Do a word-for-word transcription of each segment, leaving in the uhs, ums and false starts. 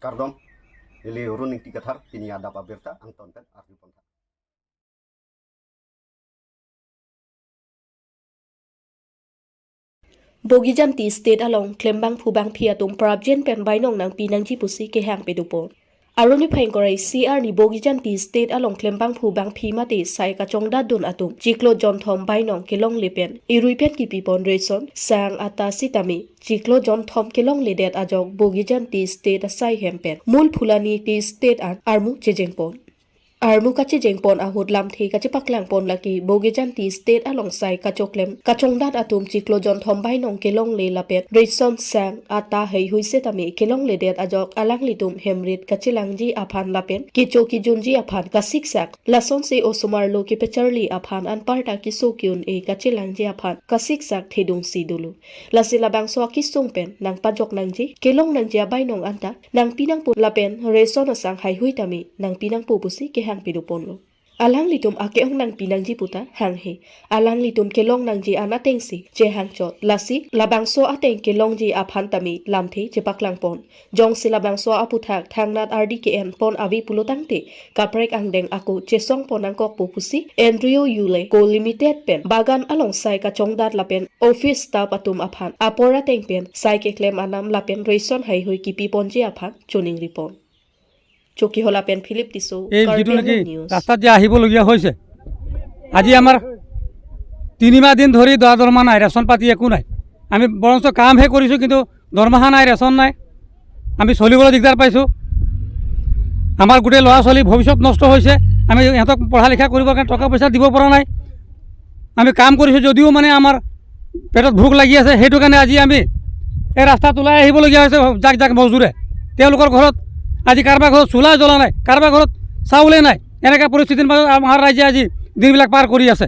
Kardom, ili Run Ingti Kathar, pini adap abirta angton pen arju pon tha. Bogijan Tea Estate along klembangphu bangphi atum prapjin pen bainong nangpi nangji pusi kehang pado pon. Arni phai ingkoi ra isi arni Bogijan Tea Estate along klembangphu bangphi mate sai kachongdatdun atum chiklo jonthom bainong kelongle pen irui pen kipi pon ration, sang, atta sitame chiklo jonthom kelongledet ajok Bogijan Tea Estate asai hem pen Mul Phulani Tea Estate an armu chejeng pon. Armu kachejeng pon ahut lamthe kachepaklang pon lake Bogijan Tea Estate along sai kachoklem kachongdat atum chiklo jonthom bainong kelongle lapen ration, sang, atta heihui setame kelongledet ajok alanglitum hemrit kachelangji aphan lapen kecho kejunji aphan kasiksak, lasonsi osomar lo kepacharli aphan anparta keso ke-un-e kachelangji aphan kasiksak thedungsi dolo. Lasi labangso akesung pen nangpajok nangji, kelong nangji abainong anta nangpi nangpo lapen ration asang heihui tame nangpi nangpo pusi kehang pado ponlo. Alanglitum ake-ong nangpi nangji puta hanghe. Alanglitum kelong nangji an atengsi chehang chot. Lasi labangso ateng kelongji aphan tame lamthe chepaklang pon. Jongsi labangso aputhak thangnat ardi ke-en pon ave pulo tangte kaprek angdeng ako chesong pon nangkokpo pusi Andrew Yule Co Limited pen bagan along sai kachongdat lapen office staff atum aphan apor ateng pen sai keklem anam lapen ration heihui kipi ponji aphan choningri pon. Chokihola pen Philip Tisso, এই যিটো Karbi নেকি Anglong News. ৰাস্তাত যে আহিবলগীয়া হৈছে, আজি আমাৰ তিনিমাহ দিন ধৰি দৰা দৰমহা নাই, ৰেচন পাতি একো নাই। আমি বৰঞ্চ কামহে কৰিছোঁ, কিন্তু দৰমহা নাই, ৰেচন নাই। আমি চলিবলৈ দিগদাৰ পাইছোঁ। আমাৰ গোটেই ল'ৰা ছোৱালী ভৱিষ্যত নষ্ট হৈছে। আমি ইহঁতক পঢ়া লিখা কৰিবৰ কাৰণে টকা পইচা দিব পৰা নাই। আমি কাম কৰিছোঁ যদিও মানে আমাৰ পেটত ভোক লাগি আছে, সেইটো কাৰণে আজি আমি এই ৰাস্তাত ওলাই আহিবলগীয়া হৈছে জাক জাক মজদুৰে। তেওঁলোকৰ ঘৰত আজি কাৰোবাৰ ঘৰত চুলা জ্বলা নাই, কাৰোবাৰ ঘৰত চাউলে নাই। এনেকুৱা পৰিস্থিতিৰ মাজত আমাৰ ৰাইজে আজি দিনবিলাক পাৰ কৰি আছে।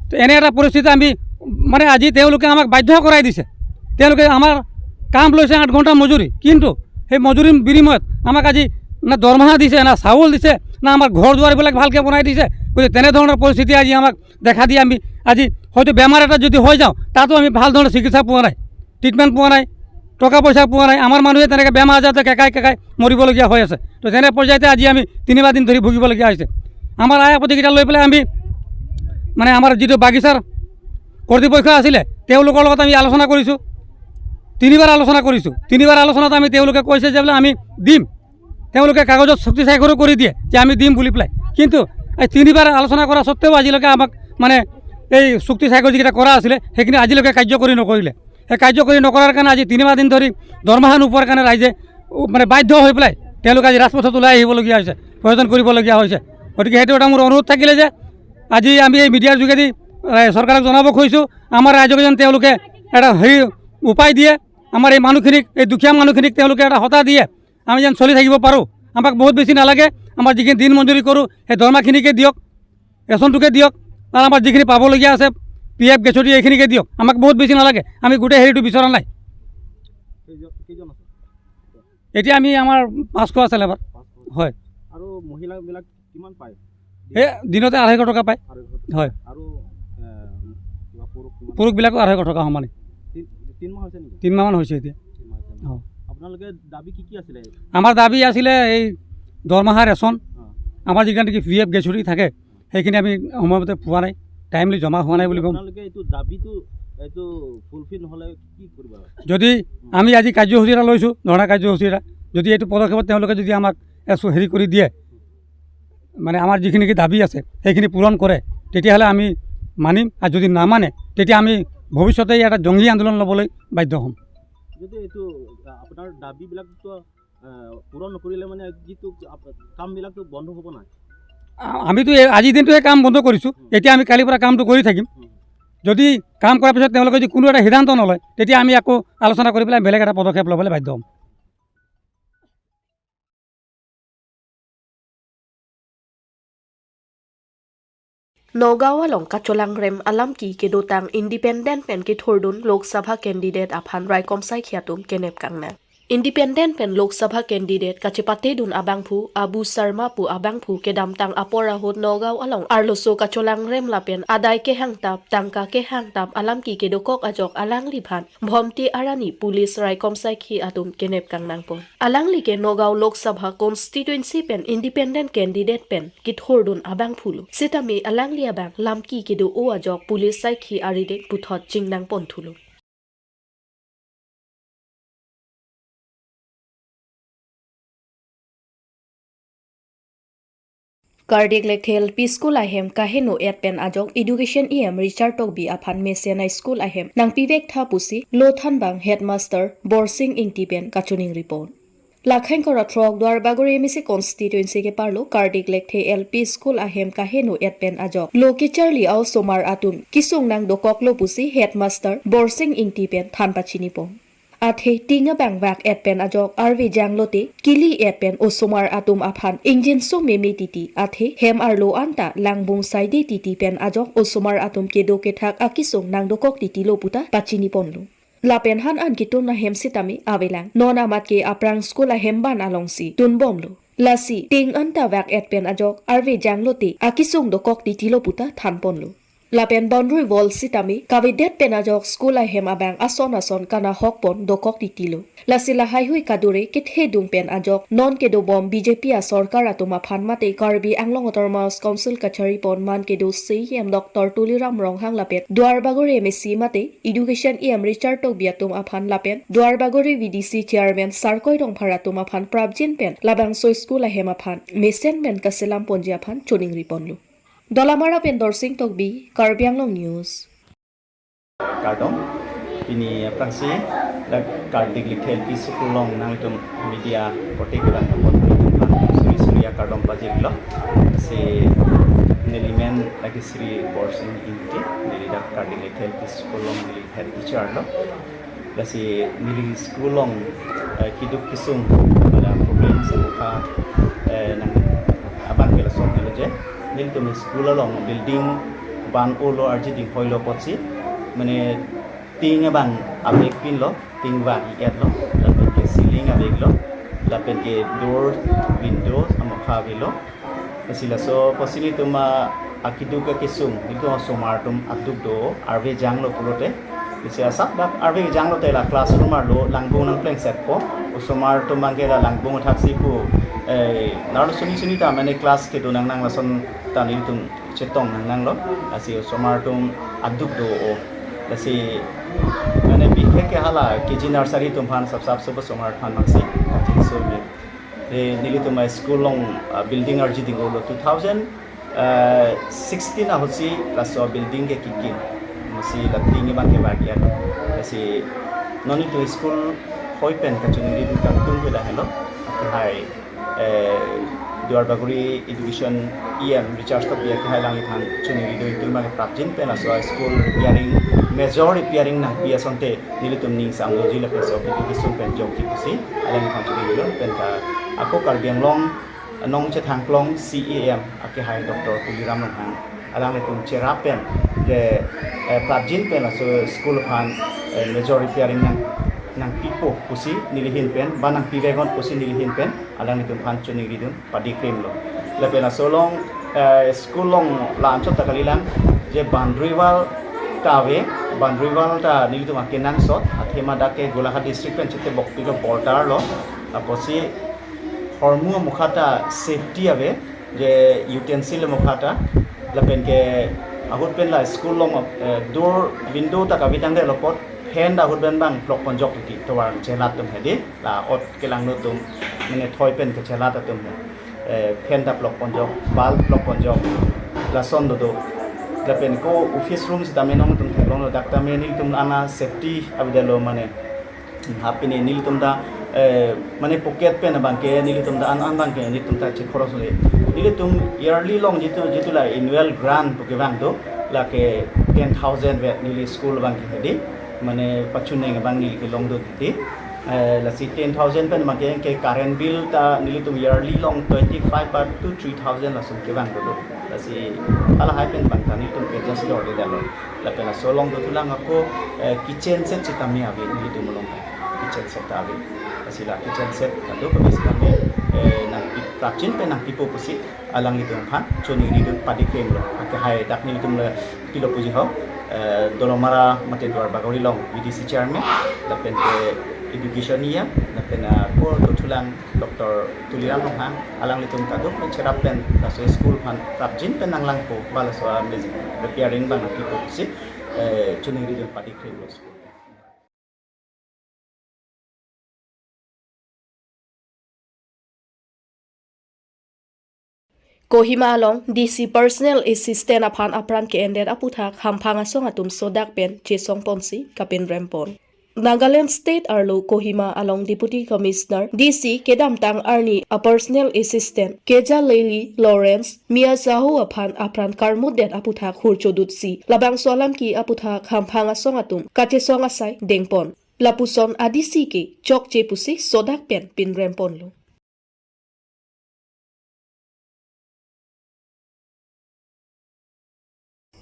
তো এনে এটা পৰিস্থিতি আমি মানে আজি তেওঁলোকে আমাক বাধ্য কৰাই দিছে। তেওঁলোকে আমাৰ কাম লৈছে আঠ ঘণ্টা মজুৰি, কিন্তু সেই মজুৰিৰ বিনিময়ত আমাক আজি না দৰমহা দিছে, না চাউল দিছে, না আমাৰ ঘৰ দুৱাৰবিলাক ভালকৈ বনাই দিছে। গতিকে তেনেধৰণৰ পৰিস্থিতি আজি আমাক দেখা দি আমি আজি হয়তো বেমাৰ এটা যদি হৈ যাওঁ, তাতো আমি ভাল ধৰণৰ চিকিৎসা পোৱা নাই, ট্ৰিটমেণ্ট পোৱা নাই, টকা পইচা পোৱা নাই। আমাৰ মানুহে তেনেকৈ বেমাৰ আজাৰতে কেকাই কেকাই মৰিবলগীয়া হৈ আছে। তো তেনে পৰ্যায়তে আজি আমি তিনিমাহ দিন ধৰি ভুগিবলগীয়া হৈছে। আমাৰ আয় আপত্তিকেইটা লৈ পেলাই আমি মানে আমাৰ যিটো বাগিচাৰ কৰ্তৃপক্ষ আছিলে, তেওঁলোকৰ লগত আমি আলোচনা কৰিছোঁ, তিনিবাৰ আলোচনা কৰিছোঁ। তিনিবাৰ আলোচনাত আমি তেওঁলোকে কৈছে যে বোলে আমি দিম, তেওঁলোকে কাগজত চুক্তি স্বাক্ষৰো কৰি দিয়ে যে আমি দিম বুলি পেলাই। কিন্তু এই তিনিবাৰ আলোচনা কৰা স্বত্বেও আজিলৈকে আমাক মানে এই চুক্তি স্বাক্ষৰ যিকেইটা কৰা আছিলে, সেইখিনি আজিলৈকে কাৰ্যকৰী নকৰিলে। সেই কাৰ্যকৰী নকৰাৰ কাৰণে আজি তিনিমাহ দিন ধৰি দৰমহা নোপোৱাৰ কাৰণে ৰাইজে উ, মানে বাধ্য হৈ পেলাই তেওঁলোকে আজি ৰাজপথত ওলাই আহিবলগীয়া হৈছে, প্ৰদৰ্শন কৰিবলগীয়া হৈছে। গতিকে সেইটো এটা মোৰ অনুৰোধ থাকিলে যে আজি আমি এই মিডিয়াৰ যোগেদি ৰাই-, চৰকাৰক জনাব খুজিছোঁ, আমাৰ ৰাইজক যেন তেওঁলোকে এটা হেৰি উপায় দিয়ে, আমাৰ এই মানুহখিনিক, এই দুখীয়া মানুহখিনিক তেওঁলোকে এটা হতা দিয়ে, আমি যেন চলি থাকিব পাৰোঁ। আমাক বহুত বেছি নালাগে, আমাৰ যিখিনি দিন মজুৰি কৰোঁ সেই দৰমহাখিনিকে দিয়ক, ৰেচনটোকে দিয়ক, আৰু আমাৰ যিখিনি পাবলগীয়া আছে পি এফ গ্ৰেচুইটি এইখিনিকে দিয়ক, আমাক বহুত বেছি নালাগে, আমি গোটেই হেৰিটো বিচৰা নাই। কেইজন, কেইজন আছে? এতিয়া আমি আমাৰ পাঁচশ আছে লেবাৰ। পাঁচশ। হয়। আৰু মহিলাবিলাক কিমান পায়? এই দিনতে আঢ়ৈশ টকা পায়। আঢ়ৈশ টকা। হয়। আৰু, এ, কিবা পুৰুষ কিমান? পুৰুষবিলাকো আঢ়ৈশ টকা সমানে। তিন, তিন মাহ হৈছে নেকি? তিন মাহমান হৈছে এতিয়া। তিন মাহ হৈছে নেকি? অ। আপোনালোকে দাবী কি কি আছিলে? আমাৰ দাবী আছিলে এই দৰমহা, ৰেচন, অ। আমাৰ যিকেইটা নেকি পি এফ গ্ৰেচুইটি থাকে, সেইখিনি আমি সময়মতে পোৱা নাই, টাইমলি জমা হোৱা নাই বুলি ক'ম। আপোনালোকে এইটো দাবীটো, এইটো ফুলফিল নহ'লে কি কৰিব? যদি আমি আজি কাৰ্যসূচী এটা লৈছোঁ, ধৰ্ণা কাৰ্যসূচী এটা, যদি এইটো পদক্ষেপত তেওঁলোকে যদি আমাক এ, চু-, হেৰি কৰি দিয়ে, মানে আমাৰ যিখিনি নেকি দাবী আছে সেইখিনি পূৰণ কৰে, তেতিয়াহ'লে আমি মানিম। আৰু যদি নামানে, তেতিয়া আমি ভৱিষ্যতে ইয়াত এটা জংগী আন্দোলন ল'বলৈ বাধ্য হ'ম। যদি এইটো, আ, আপোনাৰ দাবীবিলাকতো, আ, পূৰণ নকৰিলে মানে যিটো আপ-, কামবিলাকতো বন্ধ হ'ব নাই? আ-, আমিতো এই আজিৰ দিনটো সেই কাম বন্ধ কৰিছোঁ, এতিয়া আমি কালিৰ পৰা কামটো কৰি থাকিম। যদি কাম কৰাৰ পিছত তেওঁলোকে যদি কোনো এটা সিদ্ধান্ত নলয়, তেতিয়া আমি আকৌ আলোচনা কৰি পেলাই বেলেগ এটা পদক্ষেপ ল'বলৈ বাধ্য হ'ম। Nagaon along kacholangrem alamki kedotang independent pen kethurdun Lok Sabha candidate aphan raikom saikhi atum kenep kangnang. Independent pen Lok Sabha candidate kachepatedun abangphu Abu Sharma pu abangphu kedamtang apor ahut Nagaon along arloso kacholangrem lapen adai kehangtap, tangka kehangtap alamki kedokok ajok alangliphan Bhomte arani police raikom saikhi atum kenep kangnangpon. Alangli ke Nagaon Lok Sabha constituency pen independent candidate pen kithurdun abangphulo. Sitame alangli abang lamki kedo-o ajok police saikhi arideng puthot chingnangponthulo. Kardik Lekthe L P School ahem kaheno-et pen ajok Education E M Richard Tokbi aphan mesen a-school ahem nangpivek tha pusi lo thanbang headmaster Borsing Ingti pen kachoningripon. Lakhang kora throk Duarbagori M A C constituency keparlo Kardik Lekthe L P School ahem kaheno-et pen ajok lo kecharli a-osomar atum kesung nangdokoklo pusi headmaster Borsing Ingti pen than pachinipon. Athe ting abang vak-et pen ajok arve janglote kili-et pen osomar atum aphan ingjinso meme titi athe hem arlo anta langbung saide titi pen ajok osomar atum kedo kethak akesung nangdokok titilo puta pachiniponlo. Lapen han an ketun ahem sitame avelang. Non amat ke aphrang school ahem ban alongsi tunbomlo. Lasi ting anta vak-et pen ajok arve janglote akesung dokok titilo puta thanponlo. Lapen boundary wall sitame kavedet pen ajok school ahem abang ason ason kanahokpon dokok titilo. Lasi lahaihui kadure kethedung pen ajok non kedobom B J P asorkar atum aphan mate Karbi Anglong Autonomous Council kacharipon man kedo C E M Doctor Tuliram Ronghang lapen Duarbagori M A C mate Education E M Richard Tokbi atum aphan lapen Duarbagori V D C Chairman Sarkoi Rongphar atum aphan prapjin pen labangso school ahem aphan mesen pen kaselamponji aphan choningriponlo. Dolamara pen Dorsing Tokbi, Karbi Anglong News. Kardom, pini aphrangsi dak Kardik Lekthe L P School along nangtum media kote kelang nangpon nangtum aphan suri suri akardom pajirlo. Si neli men lake Shri Borsing Ingti, neli dak Kardik Lekthe L P School along neli head teacher lo. Lasi neli school along, eh, keduk kesung pada problem semukha, eh, nang abang ke lason helo je. Nelitum school along building van-olo arji dinghoilo apotsi, mane ting abang avepinlo, ting va i-etlo, lapen ke ceiling avelo, lapen ke door, window amokha avelo. Lasi laso apotsi nelitum akeduk akesung, nelitum osomar atum aduk do, arve janglo pulote. Lasi asap dak arve janglote la classroom arlo langbung nangplengsetpo. Osomar atum abang ke la langbung thaksi pu, eh, narlo suni suni ta mane class kedo nangnang lason ta nelitum chetong nangnanglo. Lasi osomar atum aduk do-o. Lasi mane bikhek ke hala K G nursery atum aphan sap sap sopo osomar aphan mangsi kachinso me. Eh, nelitum a-school along, ah, building arji dingolo two thousand sixteen ahutsi laso building ke kikim. Masi la ting abang ke bagian. Lasi non nelitum school hoi pen kachiningri dun kangtung ke lahelo. Akehai, eh, Duarbagori Education E M Richard Tokbi akehai alangliphan chiningri dun itum abang prapjin pen laso school repairing, major repairing nangpi asonte nelitum ning samloji lapen so kitu kisung pen jokji pusi alangliphan chiningri dun pen ka ako Karbi Anglong Nongchethangklong C E M akehai Doctor Tuliram Ronghang alanglitum cherap pen ke, eh, prapjin pen laso school aphan, eh, major repairing nang nangpipo pusi nelihin pen ba nangpiveknon pusi nelihin pen alanglitum aphan chiningri dun padikrimlo. Lapen laso along, eh, school along la-anchot ta kalilang je boundary wall ta ave, boundary wall ta nelitum akenangsot, athema dak ke Golaghat district pen chetebok pilo border lo, apotsi hormu amokha ta safety ave, je utensil amokha ta, lapen ke ahut pen la school along, eh, door window ta kavidang de lo apot, fan ta ahut pen abang plokponjok titi tovar chelat atum hedi, la ot kelangno atum, mane thoi pen kechelat atum he. Eh, fan ta plokponjok, bulb plokponjok, lason dodo. Lapen ko office room sitame nangtum theklonglo dak tame nelitum ana safety avedetlo mane. Ha pini nelitum ta, eh, mane pocket pen abang ke nelitum ta an an abang ke nelitum ta chekhoros le. Nelitum yearly along jitu jitu la annual grant pu kevang do, lake ten thousand vet neli school abang ke hedi, mane pachuneng abang neli kelong do hedi. Eh, lasi ten thousand pen abang ke, ke current bill ta nelitum yearly along twenty five ba to three thousand lason kevang do. Lasi alahai pen abang ta nelitum adjust dor de dalo. Lapen laso along dothulang ako, eh, kitchen set sitame ave nelitum along. Kitchen set ta ave. Lasi la kitchen set kadokave sitame, eh, nangpi, prapjin pen nangpipo pusi alanglitum aphan choningridun padikremlo. Akehai dak nelitum le pilo puji ho, eh, Dolamara mate Duarbagori along V D C chairman, lapen ke education E M, lapen, eh, ko dothulang Doctor Tuliram Ronghang, alanglitum kadokave cherap pen laso school aphan prapjin pen nanglangpo, ba laso a-, repairing abang nangpipo pusi, eh, choningridun padikremlo school. Kohima along D C personal assistant aphan apran ke-endet aputhak hamphang asong atum sodak pen chesong ponsi kapinrem pon. Nagaland State arlo Kohima along Deputy Commissioner D C kedamtang arni a-personal assistant Keja Lily Lawrence Mia Sahu aphan apran karmutdet aputhak hur chodutsi labangso alam ke aputhak hamphang asong atum kachesong asai dengpon. Lapuson a-D C ke chokche pusi sodak pen pinrem ponlo.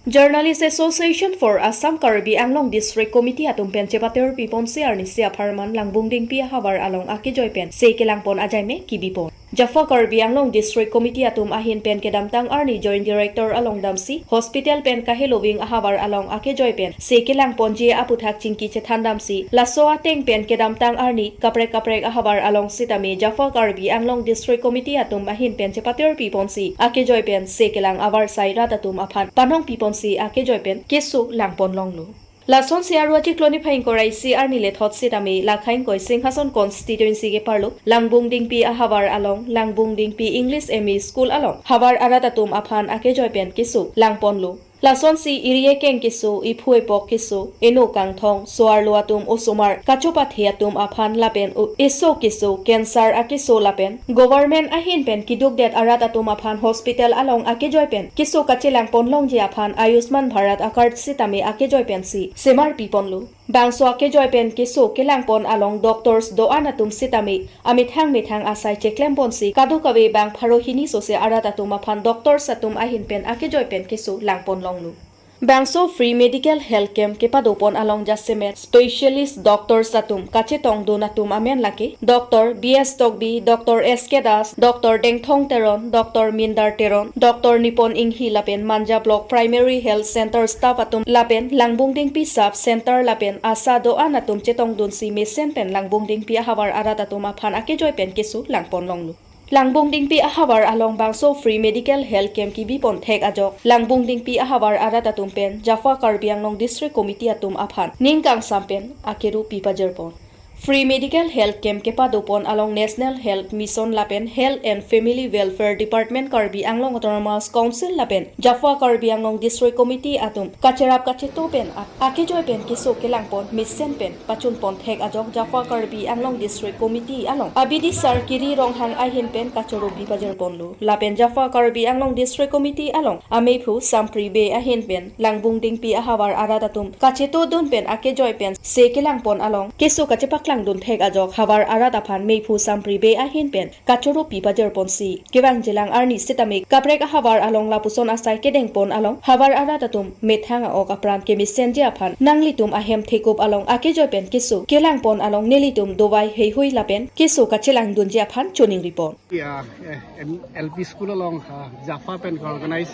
Journalist Association for Assam Karbi Anglong District Committee atum pen chepaterpi ponsi arnisi apharman Langbung Dingpi ahavar along akejoi pen se kelang pon ajaime kibi pon. Jaffa Karbi Anglong District Committee atum ahin pen kedamtang arni Joint Director along damsi hospital pen kaheloving ahavar along akejoi pen se kelang ponji aputhak chingki chethan damsi laso ateng pen kedamtang arni kaprek kaprek ahavar along sitame Jaffa Karbi Anglong District Committee atum ahin pen chepaterpi ponsi akejoi pen se kelang avarsai rat atum aphan panongpi ponsi akejoi pen keso lang pon longlo. Lasonsi arua chiklo niphai ingkoi ra isi arni lethot sitame Lakhaing Koisinghason constituency keparlo Langbung Dingpi ahavar along Langbung Dingpi English M E school along havar arat atum aphan akejoi pen keso lang ponlo. Lasonsi iri ekeng keso, iphu epok keso, eno kangthong, so-arlo atum osomar kachopathe atum aphan lapen o-, eso keso, cancer akeso lapen government ahin pen kidukdet arat atum aphan hospital along akejoi pen keso kachelang pon longji aphan Ayushman Bharat a-card sitame akejoi pensi semarpi ponlo. Bangso akejoi pen keso kelang pon along doctors do-an atum sitame amethang methang asai cheklem ponsi kadokave bang pharo hini sose arat atum aphan doctors atum ahin pen akejoi pen keso lang pon longlo. Bangso free medical health camp kepado pon along jasemet specialist doctors atum kachetongdun atum amen lake Doctor B S Tokbi, Doctor S K Das, Doctor Dengthong Teron, Doctor Mindar Teron, Doctor Nipon Inghi lapen Manja Block Primary Health Center staff atum lapen Langbung Dingpi Sub Center lapen ASHA do-an atum chetongdunsi mesen pen Langbung Dingpi ahavar arat atum aphan akejoi pen keso lang pon longlo. Langbung Dingpi ahavar along bangso free medical health camp kibi pon thek ajok Langbung Dingpi ahavar arat atum pen Jaffa Karbi Anglong District Committee atum aphan ning kangsam pen akeru pi pajir pon. Free medical health camp kepado pon along National Health Mission lapen Health and Family Welfare Department, Karbi Anglong Autonomous Council lapen Jaffa Karbi Anglong District Committee atum kacherap kacheto pen a-, akejoi pen keso kelang pon mesen pen pachun pon thek ajok Jaffa Karbi Anglong District Committee along abidi sar Kiri Ronghang ahin pen kachoro pi pajir ponlo. Lapen Jaffa Karbi Anglong District Committee along amephu Sampri Bey ahin pen Langbung Dingpi ahavar arat atum kachetodun pen akejoi pen se kelang pon along keso kachepaklang dun thek ajok havar arat aphan mephu Sampri Bey ahin pen kachoro pi pajir ponsi kevangjilang arni sitame kaprek ahavar along lapuson asai kedeng pon along havar arat atum methang a-ok apran kemesenji aphan nanglitum ahem thekup along akejoi pen keso kelang pon along nelitum dovai heihui lapen keso kachelang dunji aphan choningri pon. Ya, eh, em, L P school along, ah, Jaffa pen organize,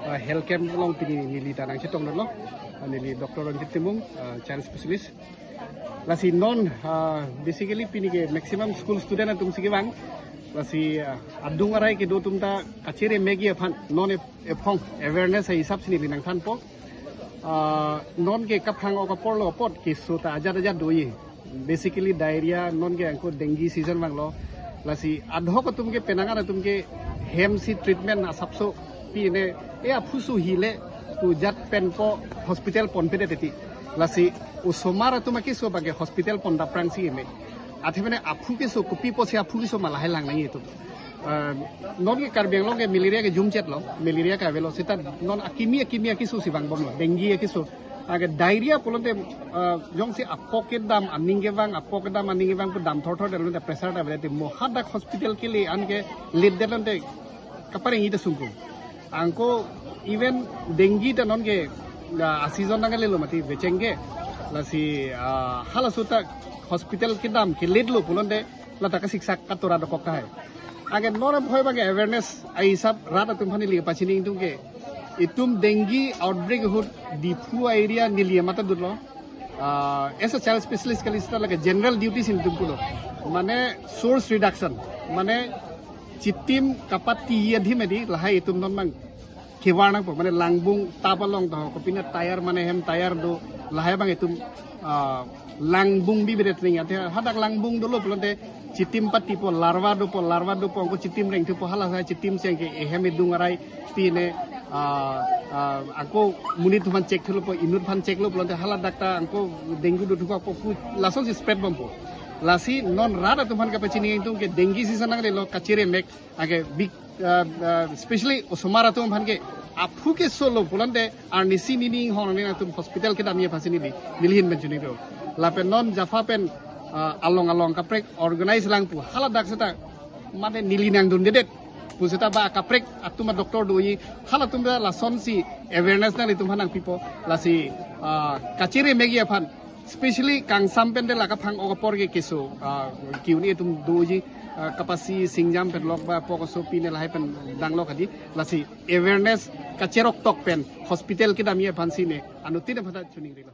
ah, health camp along pini neli ta nangchetongdunlo, ah, neli Doctor Ranjit Timung, ah, child specialist. Lasi non, ah, basically pini ke maximum school student atum si kevang. Lasi, ah, adung arai kedo atum ta kachere megi aphan non ep-, ephong awareness hisap si neli nangthanpo. Ah, non ke kaphang-ok apor lo apot keso ta ajat ajat doji. Basically diarrhea, non ke anko dengue season vanglo. Lasi adhok atum ke penang an atum ke hem si treatment asapso pi ne e aphu suhi le pu jat pen po hospital ponpedet teti. Lasi osomar atum akeso abang ke hospital pon daprang si me. Athe mane aphu keso kopi pusi aphu keso ma lahai lang nangji atum. Ah, non ke Karbi Anglong ke malaria ke jumchet lo, malaria ke avelo seta non akimi akimi akeso si vangbomlo, dengue akeso. Anke diarrhea pulote, ah, jongsi apok kedam aning kevang, apok kedam aning kevang pu dam thorthor detlo te pressure ta avedet te mo hadak hospital kele anke letdetlo te kapareng ita sungkung. Anko even dengue ta non ke, ah, a-season nang lelo mati vecheng ke. Lasi ah, halaso ta hospital kedam ke late lo pulote lata kasiksak katora dokok tahai. Anke non abhoi abang ke awareness ahisap rat atum aphan neli pachini ingtung ke itum dengue outbreak ahut Diphu area neli matha dutlo. Ah, as a child specialist kali seta lake general duty si nelitum pulo. Mane source reduction, mane chitim kapati adim edi lahai itum non abang kevar nangpo, mane langbung tap along do, kopine tyre mane hem tyre do, lahai abang itum ah, langbung bibiret ring ate hadak langbung dolo pulote chitim patipo, larva dopo, larva dopo, anke chitim rengthupo, hala sa chitim seng ke ehem edung arai pine ah, ah, anke monit aphan check thulo po, inut aphan check lo pulote hala dak ta anke dengue do thupo pu lasonsi spread bompo. Lasi non rat atum aphan kapachini ingtung ke dengue season nanglelo, kachere mek anke big ah, ah, especially osomar atum aphan ke aphu ke solo pulote arnisi nini hong nini atum hospital kedamji aphansi neli neli ahin pen choningri. Lapen non Jaffa pen ah, along along kaprek organize lang pu hala dak seta mane neli nangdundedet pu seta ba kaprek atum adoctor doji, halatum ta lasonsi awareness nanglitum aphan nangpipo. Lasi ah, kachere mekji aphan, especially kangsam pen de la kaphang-ok apor ke keso ah, kiuni atum doji, ah, kapasi singjam pen lok ba pok aso pine lahai pen dang lok adi. Lasi awareness kacherok tok pen hospital kedamji aphansi ne anuttin aphan ta choningrilo.